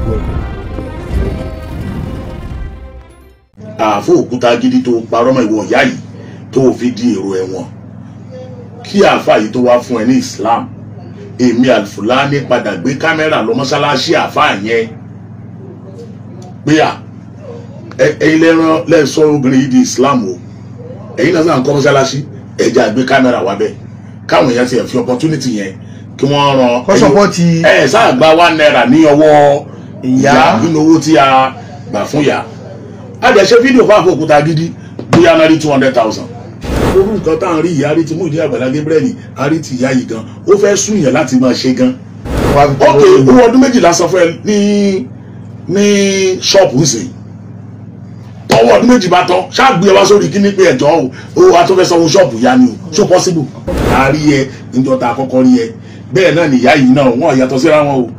Welcome. Àfọ òkúta gidi tó parọ́ mọ́ ìwọ ìyá yìí tó fi di èrò ẹ̀wọ̀n kí àáfà yìí tó wá fún ẹ ní Islam, èmi Alfulany padà gbé kámẹ́rà lọ mọ́ṣáláṣí àáfà yẹn pé à ẹ̀yin lẹ́ran lẹ́sọ obìnrin yìí di Islam o, ẹ̀yin náà sàn kọ́ mọ́ṣáláṣí ẹ̀jẹ̀ àgbé kámẹ́rà wá bẹ́ẹ̀ káwọn èèyàn ti ẹ̀ fi opportunity yẹn kí wọ́n ran kọ́ sọ́pọ́tì ẹ̀ sáà gba ₦1 ní ọwọ́ ìyá nínú owó tí a gbà fún ìyá. A jẹ́ ṣe fídíò fún àfọkúta gidi bóyá náà rí 200,000. Orú nǹkan tá à ń rí ìyá rí ti Muyideen Àgbàlá Gabriel a rí ti ìyá yìí gan, ó fẹ́ sún yẹn láti máa ṣe gan. Ok, owó ọdún méjìlá san fún ẹ ní ṣọ́ọ̀bù ń sìn. Tọwọ́ ọdún méjì bá tán ṣáàgbé ẹ wá sórí kíní pé ẹ̀jọ́ o, owó wa tó fẹ́ sanwó ṣọ́ọ̀bù yá ni o, so possible. A rí ẹ níjọ́ tá a kọ́kọ́ rí ẹ bẹ́ẹ̀ náà nìyá yìí náà wọ́n yàtọ̀ síra wọn o.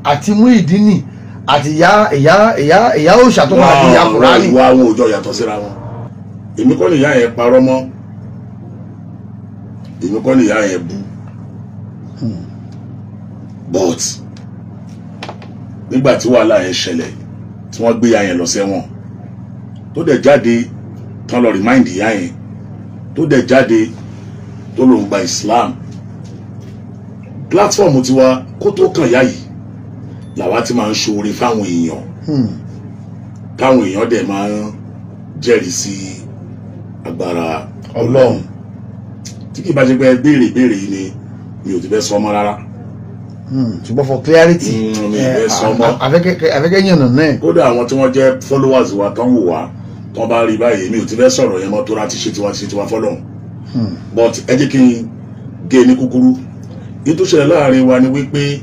Àti Muyideen ni àti ìyá ìyá ìyá ìyá òòṣà tó máa di ìyá Kùránì. Ìwà àwọn òòjọ́ yàtọ̀ síra wọn. Èmi kọ́ ni ìyá yẹn parọ́ mọ́, èmi kọ́ ni ìyá yẹn bú, but nígbà tí wàhálà yẹn ṣẹlẹ̀ tí wọ́n gbé ìyá yẹn lọ sẹ́wọ̀n tó dẹ̀ jáde tán lọ remind ìyá yẹn tó dẹ̀ jáde tó lòún gba Islam, platform tiwa kó tó kàn yá yìí làwa ti máa ń ṣoore fáwọn èèyàn, táwọn èèyàn dẹ̀ máa ń jẹ́rìí sí agbára Ọlọ́run. Tí kì í bá ṣe pé béèrè béèrè yìí ni mi ò ti fẹ́ sọ mọ́ rárá. Ṣùgbọ́n for clarity mi ò fẹ́ sọ mọ́. Afẹ́kẹ́ yànnà náà. Kódà àwọn tí wọ́n jẹ́ followers wa tán wò wá tán bá rí báyìí mi ò ti fẹ́ sọ̀rọ̀ yẹn mọ́ tó ra ti ṣe tiwa ti ṣe tiwa fọ́lọ́run. But ẹ jẹ́ kí n gé ní kúkúrú. Ní tó ṣẹlẹ̀ láàrin wa ni wípé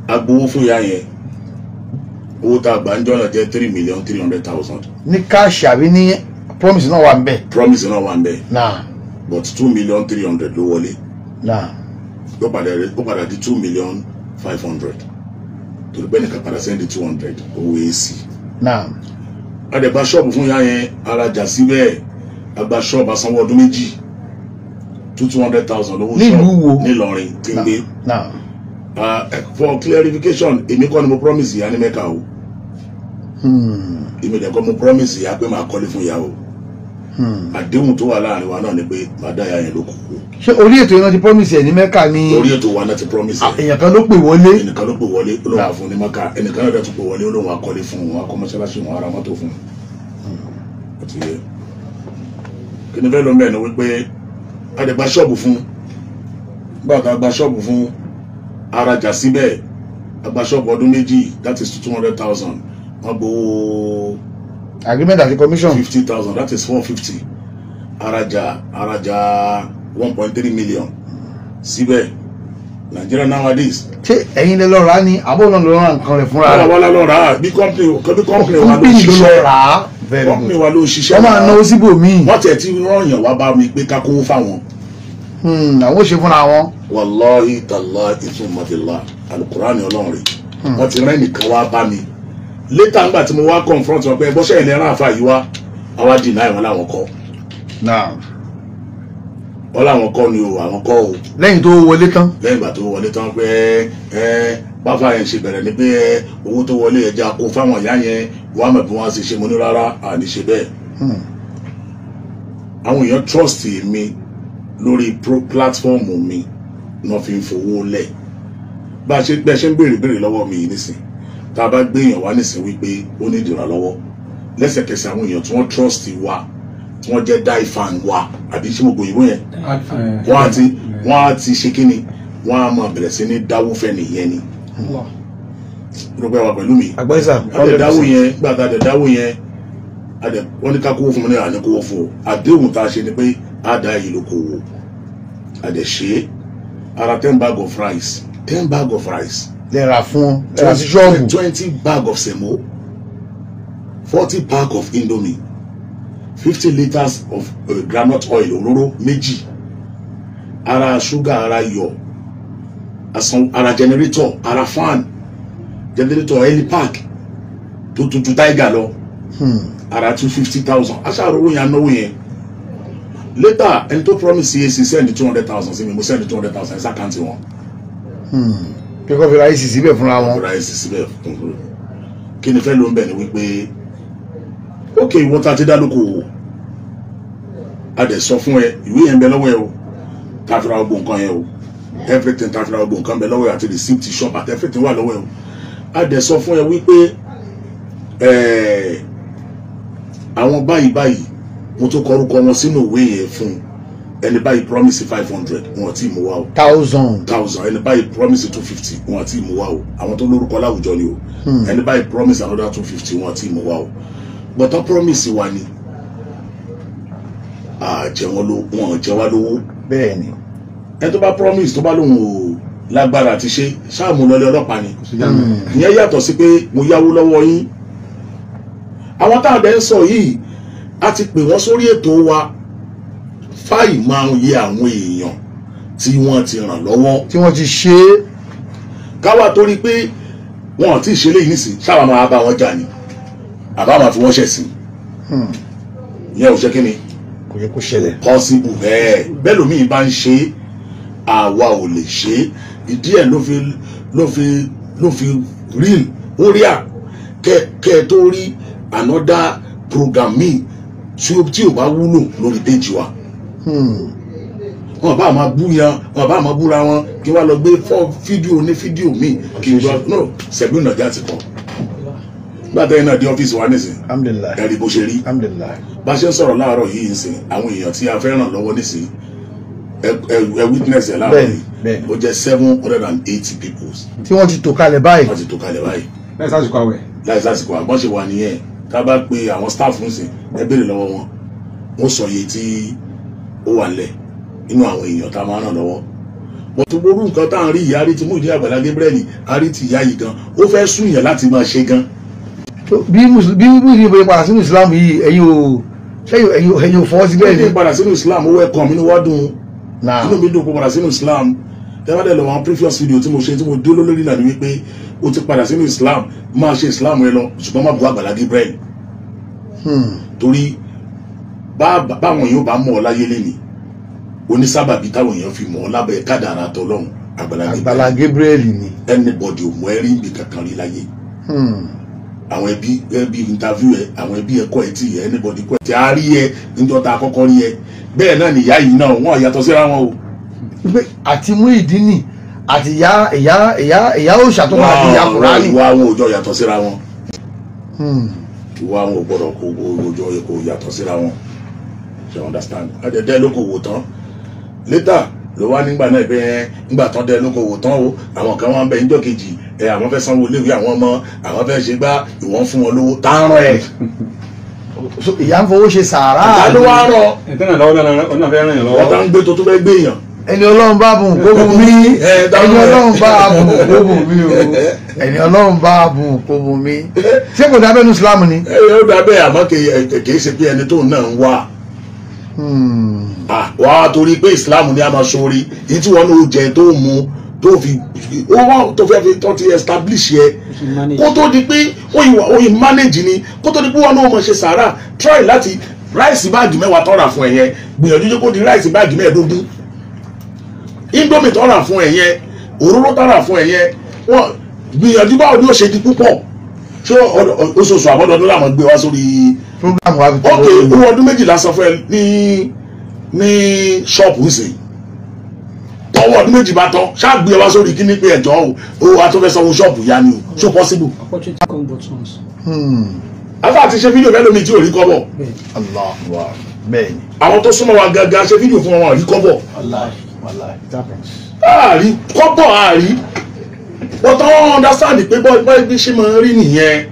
agbowó fún ìyá yẹn, owó tá a gbà ń jọ́nà jẹ́ 3,300,000. Ní káàṣì àbí ní promise náà wà ń bẹ̀. Promise náà wà ń bẹ̀. Náà. But 2,300,000 ló wọlé. Náà. Ó padà di 2,500,000. Torí pé nìkan padà sẹ́ndí 200 owó AC. Náà. A dẹ̀ gba ṣọ́ọ̀bù fún ìyá yẹn, arajà síbẹ̀, a gba ṣọ́ọ̀bù asanwó ọdún méjì 200,000 lówó ṣọ́ọ̀bù. Nílùú wo? Nílọrin tí ń gbé. Náà. For clarification, èmi kọ́ ni mo promise ìyá ní Mẹ́kà o. Èmi dẹ̀ kọ́ mo promise ìyá pé màá kọ́lé fún ìyá o. Àdéhùn tó wà láàrin wa náà ni pé màá dá ìyá yẹn lókòwò. Ṣé orí ètò yẹn náà ti promise ẹ̀ ní Mẹ́kà ni? Orí ètò wa náà ti promise ẹ̀. Èèyàn kan ló pè wọlé. Ẹnìkan ló pè wọlé, ó lóun wà fún ní Mẹ́kà. Ẹnìkan náà dẹ̀ tún pè wọlé, ó lóun wà kọ́lé fún un, wà kọ́ mọ́ṣáláṣí, wọn ara mọ́tò fún un. Ó ti yẹ. Kí ni fẹ́ ló ń bẹ̀ ni wípé a dẹ̀ gba ṣọ́ọ̀bù fún un. Nígbà tá a gba ṣọ́ọ̀bù fún un, arajà síbẹ̀, agba ṣọ́ọ̀bù ọdún méjì, that is 200,000. Wọ́n gbowó agreement àti commission 50,000, that is 450. Arajà 1.3 million síbẹ̀. Nigeria nowadays. Ṣé ẹ̀yin lè lọ rà á ni àbọ̀ náà lọ ra nǹkan rẹ̀ fúnra rẹ̀? Wọ́n lọ rà á bí company wa ló ṣiṣẹ́. Company wa ló ṣiṣẹ́. Wọ́n máa náwó síbòmíì. Wọ́n tiẹ̀ ti rán yàn wá bá mi pé ká kówó fáwọn. Àwọn ò ṣe fúnra wọn. Wàláhì tàláhì ìtumọ̀dìlá alukurani Ọlọ́run rẹ̀ wọ́n ti rán nìkan wá bá mi létà ńgbà tí mo wá confront wọn pé bọ́sẹ̀ ilẹ̀ rán àfa yìí wá, àwa deny wọn láwọn kọ́. Wọ́n láwọn kọ́ ni o, àwọn kọ́ o. Lẹ́yìn tó wọlé tán. Lẹ́yìn ìgbà tó wọlé tán pé ẹ báfa yẹn ṣe bẹ̀rẹ̀ ni pé owó tó wọlé ẹja kó fáwọn ìyá yẹn wọ́n á mọ̀ bí wọ́n á ṣe ṣe. Mo ní rárá àní ṣe bẹ́ẹ̀. Àwọn èèyàn trust mi lórí platform mi náà fi ń fowó lẹ̀. Bá a ṣe ń béèrè lọ́wọ́ mi yìí nísìn, tá a bá gbé èèyàn wá nísìn wípé ó ní ìdìrànlọ́wọ́, lẹ́sẹ̀kẹsẹ̀ àwọn èèyàn tí wọ́n trust wa, tí wọ́n jẹ́ die fan wa, àbí ṣé mo gbòyìnbó yẹn, wọ́n á ti ṣe kíni, wọ́n á máa bẹ̀rẹ̀ sí ní dáwó fẹ́ nìyẹn ni. Rúbẹ́ wa pẹ̀lú mi. Àgbẹ̀sà. A dẹ̀ dáwó yẹn, gbà tá a dẹ̀ dáwó yẹn, wọ́n ní ká kówó fún mi ní àní kówó fún o. Àdéhùn tá a ṣe ni pé á dá èyí lókòwò. A dẹ̀ ṣe é. Ara 10 bag of rice, 10 bag of rice. Lè rà fún lè rà sí ṣọ́ọ̀bù. 20 bag of semo, 40 pack of indomie, 50 litres of groundnut oil òróró méjì, ara ṣúgà, ara iyọ̀, ara generator, ara fan, generator helipack tó tuntun tiger lọ, ara 250,000. Aṣáàrò owó yẹn, anáwó yẹn. Later, ẹni tó promise CAC send 200,000 sí mi, mo send 200,000 sí àkáǹtì wọn. Kí kò fi ra èsì síbẹ̀ fúnra wọn. Ra èsì síbẹ̀ fún un. Kí ni fẹ́ ló ń bẹ̀ ni wípé ok, ìwọ ta ti dá lóko wò, a dẹ̀ sọ fún ẹ, ìwé yẹn ń bẹ lọ́wọ́ ẹ o, ta fi ra gbogbo nǹkan yẹn o, everything ta fi ra gbogbo nǹkan bẹ lọ́wọ́ ẹ, àti receipt shop àti everything wà lọ́wọ́ ẹ o. A dẹ̀ sọ fún ẹ wípé àwọn báyìí báyìí, mo tó kọ orúkọ wọn sínú ìwé yẹn fún ẹni báyìí, promise 500, wọn ò tí ì mú wá o. Thousand. Thousand. Ẹni báyìí promise 250, wọn àti mú wá o. Àwọn tó lórúkọ láwùjọ ni o. Ẹni báyìí promise another 250, wọn àti mú wá o. But promise wa ni àjẹ wọn ló, wọn jẹ wá lówó. Bẹ́ẹ̀ ni. Ẹni tó bá promise, tó bá lóun ò lágbára àti ṣe, ṣáàmù lọlé ọlọ́pàá ni. Ìyẹn yàtọ̀ sí pé mo yáwó lọ́wọ́ yín. Àwọn táwọn dẹ̀ ń sọ yìí, a ti pè wọ́n sórí ètò wa, fáì máa ń yẹ àwọn èèyàn tí wọ́n ti ràn lọ́wọ́, tí wọ́n ti ṣe é. Káwa torí pé wọn ò tí ì ṣe léyìí nísìn, ṣáwa máa bá wọn jà ni, àbá máa fi wọ́n ṣẹ̀sìn? Ìyẹn ò ṣe kí ni. Kò yẹ kó ṣẹlẹ̀. Possible bẹ́ẹ̀. Bẹ́ẹ̀ lómi bá ń ṣe é, àwa ò lè ṣe é. Ìdí ẹ̀ ló fi real ó rí à kẹ kẹ tó rí another program míì tí ò bá wúlò lórí péjì wa. Wọn bá máa bú yan, wọn bá máa búra wọn, kí wọn lọ gbé fọ fídíò ní fídíò míì kí n gbọ́ no sẹ̀gbọ́n nàjà ti kọ́. Nígbà tẹ́yìn náà dé ọ́fíìsì wa nísìn, Alhamdulillahi. ẹ̀rí bó ṣe rí. Alhamdulillahi. Bá ṣe ń sọ̀rọ̀ láàárọ̀ yìí ń sìn, àwọn èèyàn tí a fẹ́ ràn lọ́wọ́ nísìn, ẹ witness ẹ láàárọ̀ Bẹ́ẹ̀ni, yìí. Bẹ́ẹ̀ni. Ó jẹ́ 780 people tí wọ́n ti tò kalẹ̀ báyìí. Wọ́n ti tó kalẹ̀ báyìí. Láì sásìkò àwẹ̀. Láì sásìkò àgbọ̀n ṣe wà nìyẹn. Tá a bá pe àwọn staff ń sìn, ẹ béèrè lọ́wọ́ wọn, wọ́n sọ iye tí ó wà nílẹ̀ nínú àwọn èèyàn tá a máa ràn lọ́wọ́. Wọ́n tó gbórú nǹkan tá à ń rí ìyá rí ti Muyideen Àgbàlá Gabriel, a rí ti ìyá yìí gan, ó fẹ́ sún yẹn láti máa ṣe gan. Bí mùsùlùmí bóyá padà sínú Islam yìí, ẹ̀yin ò ṣẹ́yìn ẹ̀yin ò fọwọ́ sí bẹ́ẹ̀ Bẹ́ẹ̀ ni? Padà sínú Islam, ó welcome, inú wa dùn. Náà. Inú mi dùn kó padà sínú Islam. Tẹ́wọ́n lọ àwọn previous video tí mo ṣe, tí mo dúró lórí náà ni wípé ó ti padà sínú Islam, máa ṣe Islam rẹ lọ, ṣùgbọ́n má bu Àgbàlá Gabriel, torí báwọn èèyàn bá mọ̀ ọ́ láyé lẹ́ni, onísábàbí táwọn èèyàn fi mọ̀ ọ́ lábẹ́ kádàrá tọlọ́run, Àgbàlá Gabriel. Àgbàlá Gabriel ni. Anybody ò mọ̀ ẹ́ rí níbi kankan rí láyé. Àwọn ẹbí ẹbí interview ẹ, àwọn ẹbí ẹ kọ́ ẹ tí ẹ, anybody kọ́ ẹ tí a rí ẹ níjọ́ tá a kọ́kọ́ rí ẹ. Bẹ́ẹ̀ náà nìyá yìí náà, wọ́n yàtọ̀ síra wọn o. Pé àti Muyideen àti ìyá ìyá ìyá ìyá òòṣà tó máa di ìyá Kùránì. Ìwà wọn ò jọ yàtọ̀ síra wọn. Ìwà wọn ò gbọ́dọ̀ kó ò jọ kó yàtọ̀ síra wọn. Ṣe understand? Àdẹ̀dẹ́ ló kò wò tán later ló wá nígbà náà pé ẹ nígbà tán dẹ́ ló kò wò tán o, àwọn kan wá ń bẹ níjọ́ kejì ẹ, àwọn fẹ́ sanwó iléèwé àwọn ọmọ, àwọn fẹ́ ṣe gbá, ìwọ̀n fún wọn lówó tá ń rán ẹ. So ìyá ń fowó ṣe sàárà. Ta ló wá rán? Ẹ̀tẹ́ náà lọ́wọ́ náà, ọ̀nà fẹ́ ràn yàn Wọ́n lọ́wọ́. tá ń gbé tó tó fẹ́ gbé èèyàn. Ẹni Ọlọ́run bá bùn kó bùn mí. Ẹ, dáhùn Ẹni ẹ. Ọlọ́run bá bùn kó bùn mí o. Ẹni Ọlọ́run bá bùn kó bùn mí. Ṣé kò dábẹ́ nu Islam ni? Ẹ ó dà bẹ́ẹ̀, àmọ́ kì í ṣe pé ẹni tó náà ń wà. Ah, wà á torí pé Islam ni a máa sórí èyí tí wọn náà jẹ tó mu tó fi ó wá tó fẹ́ fi tó ti establish yẹ, kó tó di pé ó yìí wà ó yìí manage ni, kó tó di pé wọn náà mọ̀ ṣe sàárà, try láti rice bag 10 tọ́ra fún ẹ yẹn, gbìyànjú jẹ́ kó di rice bag 15. Indomie tọ́ra fún ẹ yẹn, òróró tọ́ra fún ẹ yẹn, wọ́n gbìyànjú báwo ni ó ṣe di púpọ̀. Ṣé oṣooṣù àbọ̀dọ̀dún làwọn gbé wá sórí Program wa fi Ok, owó ọdún 12 san fún ẹ ní ṣọ́ọ̀pù ń sìn, tọwọ́ ọdún 2 bá tán, ṣáà gbé wá sórí kíní pé ẹ̀jọ́ o, owó wa tó fẹ́ sanwó ṣọ́ọ̀pù yá ni o. So possible? Opportunity come but once. Afa àti ṣe fídíò fẹ́ lómi tí ò rí kọ́bọ̀. Allah wa, bẹ́ẹ̀ ni. Àwọn tó súnmọ́ wa gangan ṣe fídíò fún wọn, ò rí kọ́bọ̀. Wallahi, wallahi, it happens. Àárí kọ́bọ̀, àárí wọ́n tán, wọ́n understand pé bọ́ bí ṣe máa ń rí nìyẹn.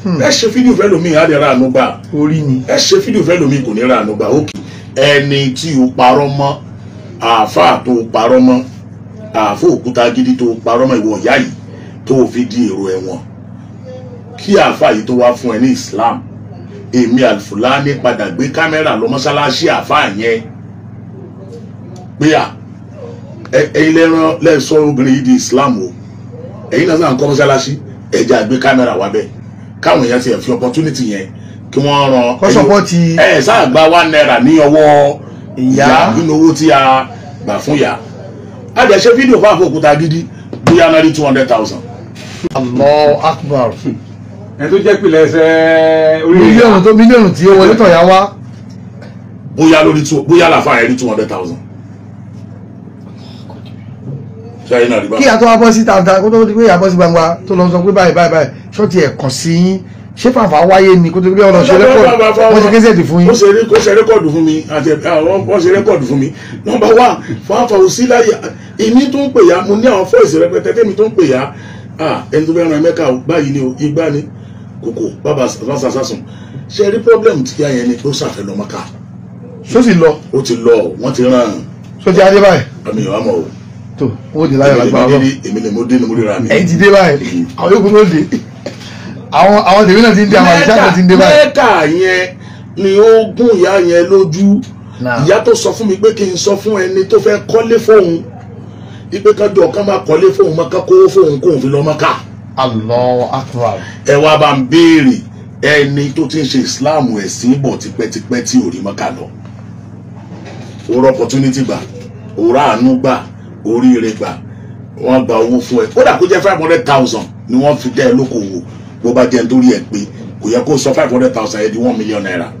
Ẹ ṣe fídíò fẹ́ lómi, á lè ra àánú gbà. Orí ni. Ẹ ṣe fídíò fẹ́ lómi, kò ní ra àánú gbà. Ókè, ẹni tí o parọ́ mọ́, àáfàá tó o parọ́ mọ́, àáfà òkúta gidi tó o parọ́ mọ́, ìwọ ìyá yìí tó o fi di èrò ẹ̀wọ̀n, kí àáfàá yìí tó wá fún ẹ ní Islam, èmi Alfulani padà gbé kámẹ́rà lọ mọ́ṣáláṣí àáfàá yẹn pé à ẹ̀yin lẹ́ran lẹ́sọ obìnrin yìí di Islam o, ẹ̀yin náà sàn kọ́ mọ́ṣáláṣí, ẹ̀jẹ̀ àgbé kámẹ́rà wá bẹ́ẹ̀, káwọn èèyàn ti ẹ̀ fi opportunity yẹn kí wọ́n ran Kọ́ support. Ẹ sáà gba ₦1 ní ọwọ́ ìyá. Ìyá nínú owó tí a gbà fún ìyá. A dẹ̀ ṣe fídíò fún àfọ òkúta gidi. Bóyá náà rí 200,000. Allahu Akbar. Ẹ tó jẹ́ pìlẹ̀ ẹsẹ̀ orí mílíọ̀nù tó mílíọ̀nù tí ó wọlé tọ̀ ya wá. Bóyá lórí two, bóyá làfà yẹn rí 200,000. Ṣé náà rí bá. Kí ìyá tó wá bọ́ sí tàǹtà kó tó di pé ìyá bọ́ sí gbangba tó lọ sọ pé báyìí báyìí báyìí ṣọ́ọ̀tì ẹ̀ kàn sí yín, ṣé fàǹfà wáyé ni kó tó di pé ọ̀nà ṣe rẹ́kọ̀dù wọ́n ṣe késẹ̀tì fún yín. Ó ṣe rẹ́kọ̀dù fún mi àti wọ́n ṣe rẹ́kọ̀dù fún mi. Nọ́mbà wà fàǹfà ò sí láyé èmi tó ń pè ya, mo ní àwọn fọ́ọ̀sì rẹpẹtẹ tẹ́mi tó ń pè ya, ẹni tó fẹ́ ran Mẹ́kà báyìí ni o, igbá ni kòkò bàbá sàṣàṣùn. Ṣe rí pọ́blẹ́mù tí yá yẹn ni pé ó ṣàfẹ́ lọ Mẹ́kà. Ṣó sì lọ? Ó ti lọ, wọ́n ti rán. Ṣó ti adé báyìí? Àmì ìwà mọ̀ o. Tó ó di láyọ̀ lágbára lọ. Èmi lè mo dé ni mo ríra mi. Ẹ̀yin ti dé báyìí, àwọn yòókù ló dé. Àwọn tèmi náà ti ń dé, àwọn àlùjá náà ti ń dé báyìí. Mẹ́kà yẹn ni ó gún ìyá yẹn lójú. Ìyá tó sọ fún mi pé kí n sọ fún ẹni tó fẹ́ kọ́lé fóun ipe kájọ ọ̀kan máa kọ́lé fóun máa kówó fóun kóun fi lọ Mẹ́kà. Allahu Akbar. Ẹ wá bá ń béèrè ẹni tó ti ń ṣe Islam ẹ̀sìn bọ̀ tipẹ́tipẹ́ tí ò rí Mẹ́kà lọ. Ó rọ opportunity gbà, ó rà àánú gbà, oríire gbà, wọ́n gba owó fún ẹ. Kódà kó jẹ́ 500,000 ni wọ́n fi dẹ́ ẹ lókòwò, bó bá jẹ́ nítorí ẹ pé kò yẹ kó sọ 500,000 ẹ di 1 million naira.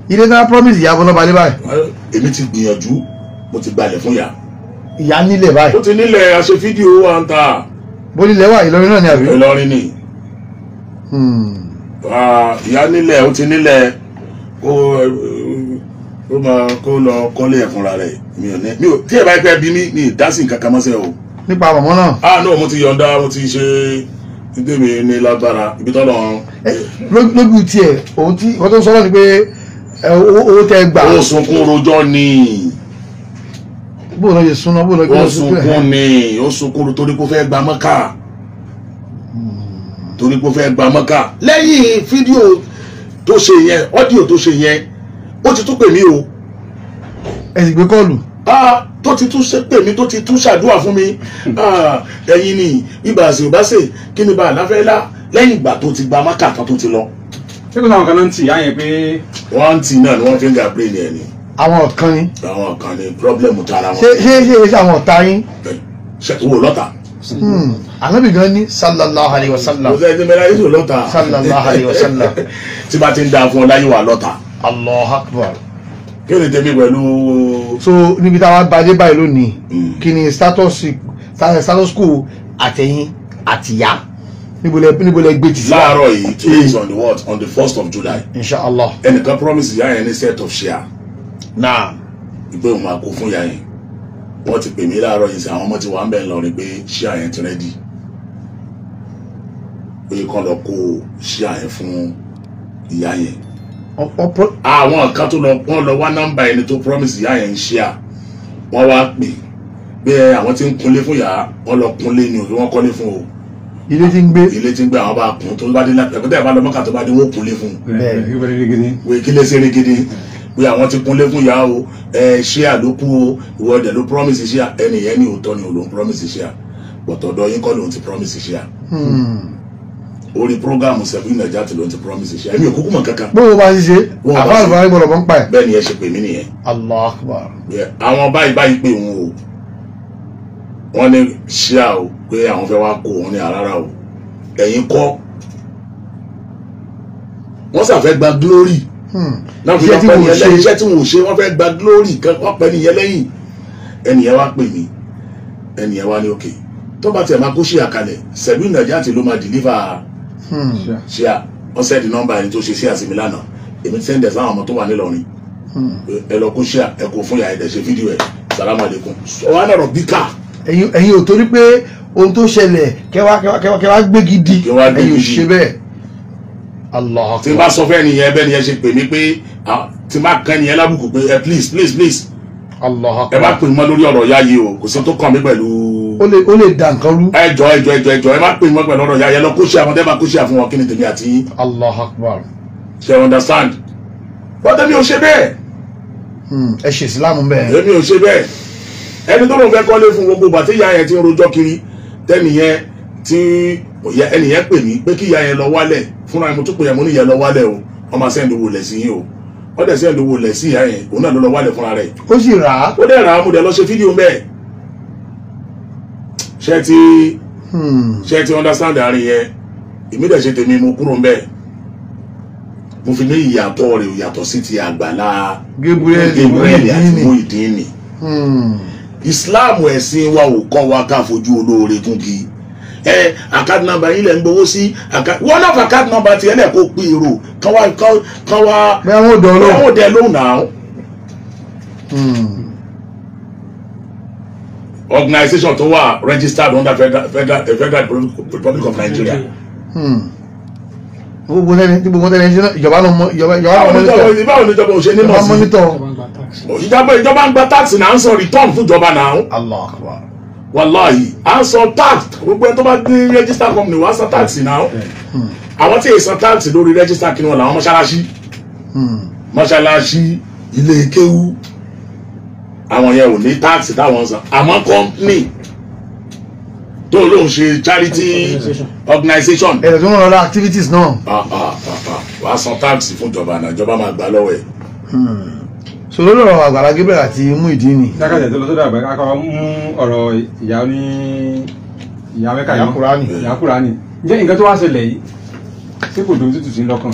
Ilé náà promise ìyá bọ́lá balẹ̀ báyìí. Èmi ti gbìyànjú, mo ti gbalẹ̀ fún ìyá. Ìyá nílẹ̀ báyìí. Ó ti nílẹ̀, a ṣe fídíò wa ń ta. Bó nílẹ̀ wà, Ìlọrin náà ni àbí? Ìlọrin ni. Ìyá nílẹ̀, ó ti nílẹ̀, ó máa kó lọ kọ́lé ẹ̀ fúnra rẹ̀. Mi ò ní, mi ò tí ẹ bá pẹ́ bí mi ní ìdásí nǹkan kan mọ́sẹ̀ o. Nípa màmá náà. Ah no, mo ti yọ̀ǹda, mo ti ṣe ìdèmí ní lágbára ibi tọ́lọ̀. Lójú tiẹ̀, òun tí wọ́n tó ń sọ̀rọ̀ ni pé owó tẹ gbà. Ó sunkún rojọ́ ni. Bó lọ yẹ súná, bó lọ kí lọ sunkún. Ó sunkún ni, ó sunkún torí kó fẹ́ gba Mẹ́kà. Torí kó fẹ́ gba Mẹ́kà. Lẹ́yìn fídíò tó ṣe yẹn, ọ́díò tó ṣe yẹn, ó ti tún pè mí o. Ẹ sì gbé kọ́ọ̀lù. Tó ti tún ṣe pè mí, tó ti tún ṣàdúrà fún mi. Ẹ̀yin ni ibà ṣe ò bá ṣe kí ni bá àláfẹ́ lá lẹ́yìn ìgbà tó ti gba Mẹ́kà tán tó ti lọ. Ṣé kò sáwọn kan náà ń tì yá yẹn pé. Wọ́n ń tì náà ni wọ́n fi ń ga brain ẹ̀ ni. Àwọn kan ni. Àwọn kan ni pírọ́blẹ̀mù tara wọn. Ṣé ṣé ṣe àwọn ọ̀tá yín. Ṣé wo lọ́tà. Ànábì gan ni sallallahu alayhi wa sallam. Kò sẹ́ni mẹ́ra yìí lọ́tà. Sallallahu alayhi wa sallam. Tí bá ti ń da fún ọ láyé wà lọ́tà. Allahu Akbar. Kí ni tèmi pẹ̀lú. So níbi táwa bá dé báyìí lónìí, kí ni status quo àtẹ̀yìn àtìyá níbo lẹ gbé tì sí. Láàárọ̀ yìí, today is on the what? On the 1st of July. Inshallah. Ẹnìkan promise ìyá yẹn ní set of share. Náà. Ìpè òun máa kó fún ìyá yẹn. Wọ́n ti pè mí láàárọ̀ yìí sí àwọn ọmọ tí wà ń bẹ̀ lọ rí pé share yẹn ti rẹ́dí. Pé kán lọ kó share yẹn fún ìyá yẹn. Àwọn kan tó lọ wọ́n lọ wá nọ́mbà ẹni tó promise ìyá yẹn ń share. Wọ́n wá pè pé àwọn tí ń kunlé fún ìyá, wọ́n lọ kunlé ni òbí wọ́n kọ́lé fún o. Ilé tí ń gbé. Ilé tí ń gbé àwọn bá kún tó bá dé láti ẹ̀kọ́ tẹ̀ bá lọ Mọ́kà tó bá dé wọ́n kunlé fún un. Wèé kí lè ṣeré gidi pé àwọn ti kunlé fún ìyá o, ẹ ṣíà ló kú o, ìwọ ọdẹ ló promise ṣíà, ẹnì yẹn ní òótọ́ ni òun promise ṣíà, bọ̀tọ̀dọ̀ yín kọ́ lòun ti promise ṣíà. Orí programu sẹ́fún Nàìjíríà tí lòun ti promise ṣíà, èmi ò kúkú mọ̀ kankan. Bó o bá ṣe ṣe, àbá àlùfáà gbọ́dọ̀ mọ̀ ń pa ẹ̀. Bẹ́ẹ̀ ni ẹ ṣe pè mí nìyẹn. Allahu Akbar. Àwọn báyìí báyìí pé òun o, wọ́n ní ṣíà o pé àwọn fẹ́ wá kó òun ní àrárá o, ẹ̀yin kọ́ wọ́n ṣàfẹ́ gba glory. Iṣẹ́ tí wọ́n ṣe wọ́n fẹ́ gba glory kan, wọ́n pẹ́ nìyẹn lẹ́yìn. Ẹnìyẹn wá pè mí, ẹnìyẹn wá ní òkè tó bá tiẹ̀ máa kó ṣíà kalẹ̀, sẹ̀lú Nàìjíríà tí ló máa deliver ṣíà. Wọ́n sẹ́ẹ̀dì nọ́mbà ẹni tó ṣe ṣíà sí mi lánàá, èmi ti sẹ́ndẹ̀ sáwọn ọmọ tó wà nílọrin, ẹ lọ kó ṣíà ẹ kó fún yàrá ẹ̀dẹ̀ ṣe fídíò ẹ̀, sàlámù àlékún. Ọ̀hán náà rọ̀ bíkà. Ẹ̀yin ò torí pé ohun tó ṣẹlẹ̀ kẹwàá gbé gidi, ẹ̀yin ò ṣe bẹ́ẹ̀. Allah. Tí n bá sọ fẹ́ nìyẹn, bẹ́ẹ̀ nìyẹn ṣe pè mí pé tí n bá kàn nìyẹn lábùkù pé ẹ please please please. Allah. Ẹ má pè mọ́ lórí ọ̀rọ̀ ìyá yìí o, kò sí tó kàn mí pẹ̀lú. Ó lè dà nǹkan rú. Ẹ jọ ẹ jọ ẹ jọ ẹ jọ ẹ má pè mọ́ pẹ̀lú ọ̀rọ̀ ìyá yẹn, lọ kó ṣe àwọn tẹ́ bá kó ṣe àfihàn wọn, kí ni tèmi àti yín. Allah Akbar. Ṣe understand? Bọ́dẹ̀ mi ò ṣe bẹ́ẹ̀. Ẹ ṣe ìsìlámù bẹ́ẹ̀. Èmi ò ṣe bẹ́ẹ̀. Ẹni tó lóun fẹ́ kọ́lé fún gbogbo bàtí ìyá yẹn ti ń rojọ́ kiri tẹ́nìyẹn tí ẹnìyẹn pè mí pé kí ìyá yẹn lọ wálẹ̀ fúnra mi, tó pè yẹn mo ní ìyẹn lọ wálẹ̀ o, wọ́n máa sẹ́ndì owó lẹ̀ sí yín o, Wọ́n dẹ̀ send owó lẹ̀ sí ìyá yẹn, òun náà ló lọ wálẹ̀ fúnra rẹ̀. Ó sì rà á. Ó dẹ̀ rà á, mo dẹ̀ lọ ṣe fídíò mẹ́ẹ̀. Ṣé ti ṣé ti understand àárín yẹn? Èmi dẹ̀ ṣe tèmi, mo kúrò ń bẹ́ẹ̀. Mo fi ní ìyàtọ̀ rẹ̀ ò yàtọ̀ sí ti Àgbàlá Gabriel Gabriel àti Muyideen. Muyideen. Islam ẹ̀sìn wa ò kọ́ wa ká fojú olóore gúngi. Ẹ account number yín lẹ̀ ń gbowó sí, wọ́n náà account number tiẹ̀ lẹ̀ kó pín èrò kán wá kán wá Bẹ́ẹ̀ wọ́n dọ̀ bẹ́ẹ̀ ọ́. Wọ́n dẹ̀ lóhùn náà. Organization tó wà registered under Federal Republic of Nigeria. Gbogbo tẹ́lẹ̀ tí gbogbo tẹ́lẹ̀ ń ṣe náà, ìjọba ló mọ ìjọba ìjọba Báwo ni monitor. Báwo ni ìjọba ò ṣe ní Ìjọba mọ̀ sí? monitor. Ìjọba ń gba tax náà, ń san return fún ìjọba náà. Allah akbar. Wàláhì, à ń san tax. Gbogbo ẹni tó bá ní register company wàá san tax náà. Àwọn tí èyí san tax lórí register kí ni wọn làwọn mọ́ṣáláṣí, mọ́ṣáláṣí, ilé kéwú, àwọn yẹn ò ní tax táwọn san. Àmọ́ company tó lóun ṣe charity organization, Ẹ̀rọ tó ń rọra activities náà. Ah, ah, ah, ah, wàá san tax fún ìjọba náà, ìjọba máa gbà lọ́wọ́ ẹ̀. So lórí ọ̀rọ̀ Àgbàlá Gabriel àti Muyideen. Jákàjẹ́ tó lọ sọ́dọ̀ àgbà ká mú ọ̀rọ̀ ìyá ní ìyá mẹ́ka Ìyá yìí. Kùránì. Ìyá Kùránì. Ǹjẹ́ nǹkan tó wá ṣẹlẹ̀ yìí, ṣé kò dùn tútù sí lọ́kàn,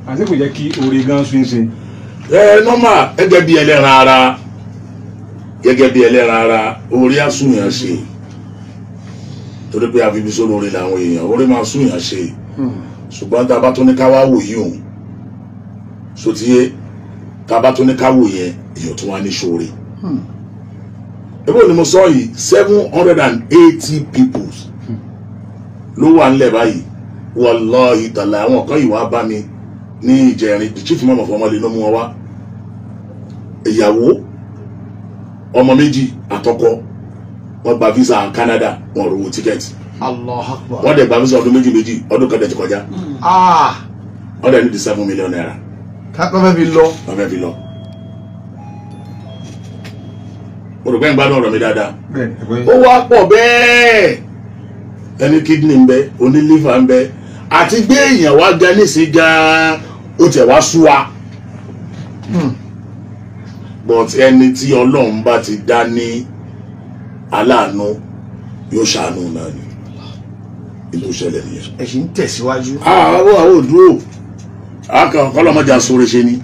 àti kò jẹ́ kí oore gan sún ṣe? Ẹ nọ́mà, gẹ́gẹ́ bí ẹlẹ́ran ara, gẹ́gẹ́ bí ẹlẹ́ran ara, orí àsúnyàn ṣe, torí pé àfibisó lórí làwọn èèyàn, orí máa súnyàn ṣe. Ṣùgbọ́n tá a bá tún ní ká wá wò yìí, òun sotiye, tá a bá tún ní ká wò yẹn, èèyàn tún wá ní ṣoore. Ebo ni mo sọ yìí, 780 people ló wà ńlẹ̀ báyìí. Wàláhì tàlà, àwọn kan yìí wá bá mi ní ìjẹrin. The chief imam of ọmọlẹ ló mú wọn wá, ìyàwó, ọmọ méjì àtọkọ. Wọ́n gba visa Canada, wọ́n rówó ticket. Allah akbar. Wọ́n dẹ̀ gba visa ọdún méjì méjì, ọdún kan dẹ̀ ti kọjá. Ah. Wọ́n dẹ̀ ní di ₦7 million. Ká fẹ́ fi lọ. Wọ́n fẹ́ fi lọ. Mo rò pé ń gbádùn ọ̀rọ̀ mi dáadáa. Bẹ́ẹ̀ ẹ̀kọ́. Ó wá pọ̀ bẹ́ẹ̀, ẹni kidney ń bẹ, oní liver ń bẹ, àti gbé èèyàn wá gan nísìnyí gan, ó tiẹ̀ wá sú wa. But ẹni tí Ọlọ́run bá ti dá ní aláàánú, yóò ṣàánú náà ni. Ìlú ìṣẹ̀lẹ̀ nìyẹn. Ẹ sì ń tẹ̀síwájú. Àwọn òdúró akàn kọlọmọjà sóore ṣe ni.